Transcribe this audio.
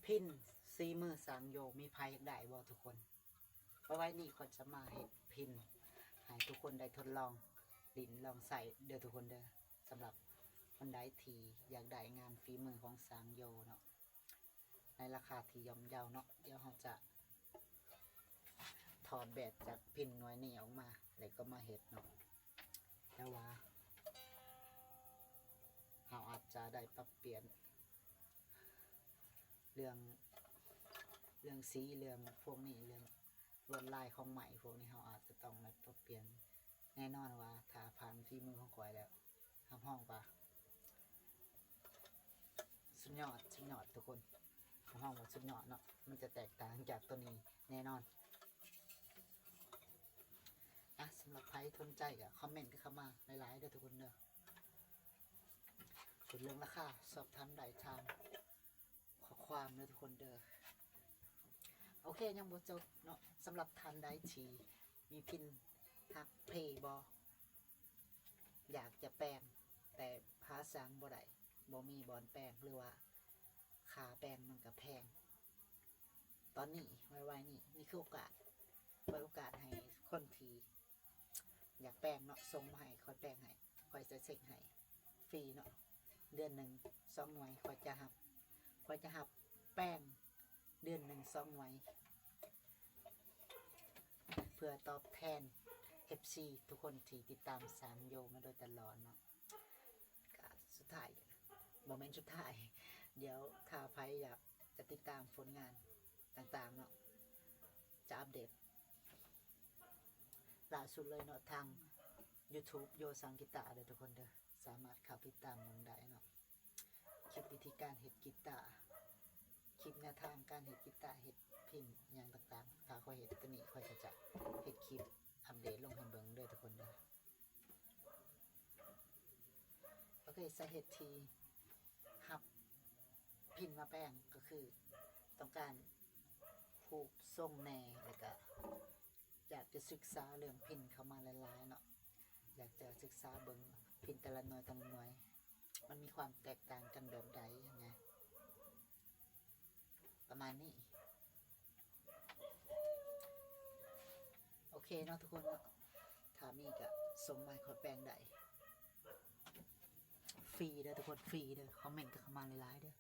ພິນສີມືຊ່າງໂຢ ມີໃຜຢາກໄດ້ບໍ່ທຸກຄົນ? ໄວໆນີ້ຂ້ອຍຈະມາເຮັດພິນໃຫ້ທຸກຄົນໄດ້ທົດລອງຫຼິ້ນລອງໃຊ້ເດີທຸກຄົນເດີ. ສຳລັບຄົນໃດທີ່ຢາກໄດ້ງານຝີມືຂອງຊ່າງໂຢເນາະ ໃນລາຄາທີ່ຍ່ອມເຢາເນາະ, ດຽວເຮົາຈະຖອດແບບຈາກພິນໜ່ວຍນີ້ອອກມາ ແລ້ວກໍມາເຮັດເນາະ. ແຕ່ວ່າເຮົາອາດຈະໄດ້ປັບປ່ຽນເລື່ອງ ເລື່ອງສີ ເລື່ອງພວກນີ້ ເລື່ອງລວດລາຍຂອງໄມ້ພວກນີ້ ເຮົາອາດຈະຕ້ອງໄດ້ປັບປ່ຽນ. ແນ່ນອນວ່າຖ້າຜ່ານຝີມືຂອງຂ້ອຍແລ້ວ ຮັບຮອງວ່າສຸດຍອດ ສຸດຍອດທຸກຄົນ, ຮັບຮອງວ່າສຸດຍອດເນາະ, ມັນຈະແຕກຕ່າງຈາກໂຕນີ້ແນ່ນອນ. ອ່ະ ສຳລັບໃຜສົນໃຈກໍຄອມເມັນກັນເຂົ້າມາຫຼາຍໆເດີທຸກຄົນເດີ. ສ່ວນເລື່ອງລາຄາສອບຖາມໄດ້ທາງ ຂໍ້ຄວາມເດີທຸກຄົນເດີ. ໂອເຄ ຍັງບໍ່ຈົບເນາະ, ສຳລັບທ່ານໃດທີ່ມີພິນຫັກເພບໍ່ ຢາກຈະແປງ ແຕ່ຫາຊ່າງບໍ່ໄດ້ ບໍ່ມີບ່ອນແປງ ຫຼືວ່າຄ່າແປງມັນກະແພງ, ຕອນນີ້ໄວໆນີ້ ນີ້ຄືໂອກາດ ເປີດໂອກາດໃຫ້ຄົນທີ່ ຢາກແປງເນາະ ສົ່ງມາໃຫ້ຂ້ອຍແປງໃຫ້, ຂ້ອຍຈະເຊັກໃຫ້ຟຣີເນາະ. ເດືອນໜຶ່ງສອງໜ່ວຍ ຂ້ອຍຈະຮັບ ຂ້ອຍຈະຮັບແປງເດືອນໜຶ່ງສອງໜ່ວຍ ເພື່ອຕອບແທນເອັຟຊີທຸກຄົນທີ່ຕິດຕາມຊ່າງໂຢມາໂດຍຕະຫຼອດເນາະ. ກະສຸດທ້າຍ ບໍ່ແມ່ນສຸດທ້າຍ ດຽວຖ້າໃຜຢາກຈະຕິດຕາມຜົນງານຕ່າງໆເນາະ ຈະອັບເດດລ່າສຸດເລີຍເນາະ ທາງຢູທູບໂຢຊ່າງກີຕາເດີທຸກຄົນເດີ, ສາມາດເຂົ້າຕິດຕາມເບິ່ງໄດ້ເນາະ. ຄລິບວິທີການເຮັດກີຕາ ຄລິບແນວທາງການເຮັດກີຕາ ເຮັດພິນຫຍັງຕ່າງໆ ຖ້າຂ້ອຍເຮັດຕົວນີ້ ຂ້ອຍກໍຈະເຮັດຄລິບອັບເດດລົງໃຫ້ເບິ່ງເດີທຸກຄົນເດີ. ໂອເຄ ສາເຫດທີ່ຮັບພິນມາແປງກໍຄືຕ້ອງການຮູບຊົງແດ່ ແລ້ວກະຢາກຈະສຶກສາເລື່ອງພິນເຂົ້າມາຫຼາຍໆເນາະ, ຢາກຈະສຶກສາເບິ່ງພິນແຕ່ລະໜ່ວຍແຕ່ລະໜ່ວຍ ມັນມີຄວາມແຕກຕ່າງກັນແບບໃດຫັ້ນນະ ປະມານນີ້. ໂອເຄເນາະທຸກຄົນເນາະ, ຖ້າມີກະສົ່ງມາໃຫ້ຂ້ອຍແປງໄດ້ ຟຣີເດີທຸກຄົນ ຟຣີເດີ, ຄອມເມັນກັນເຂົ້າມາຫຼາຍໆເດີ.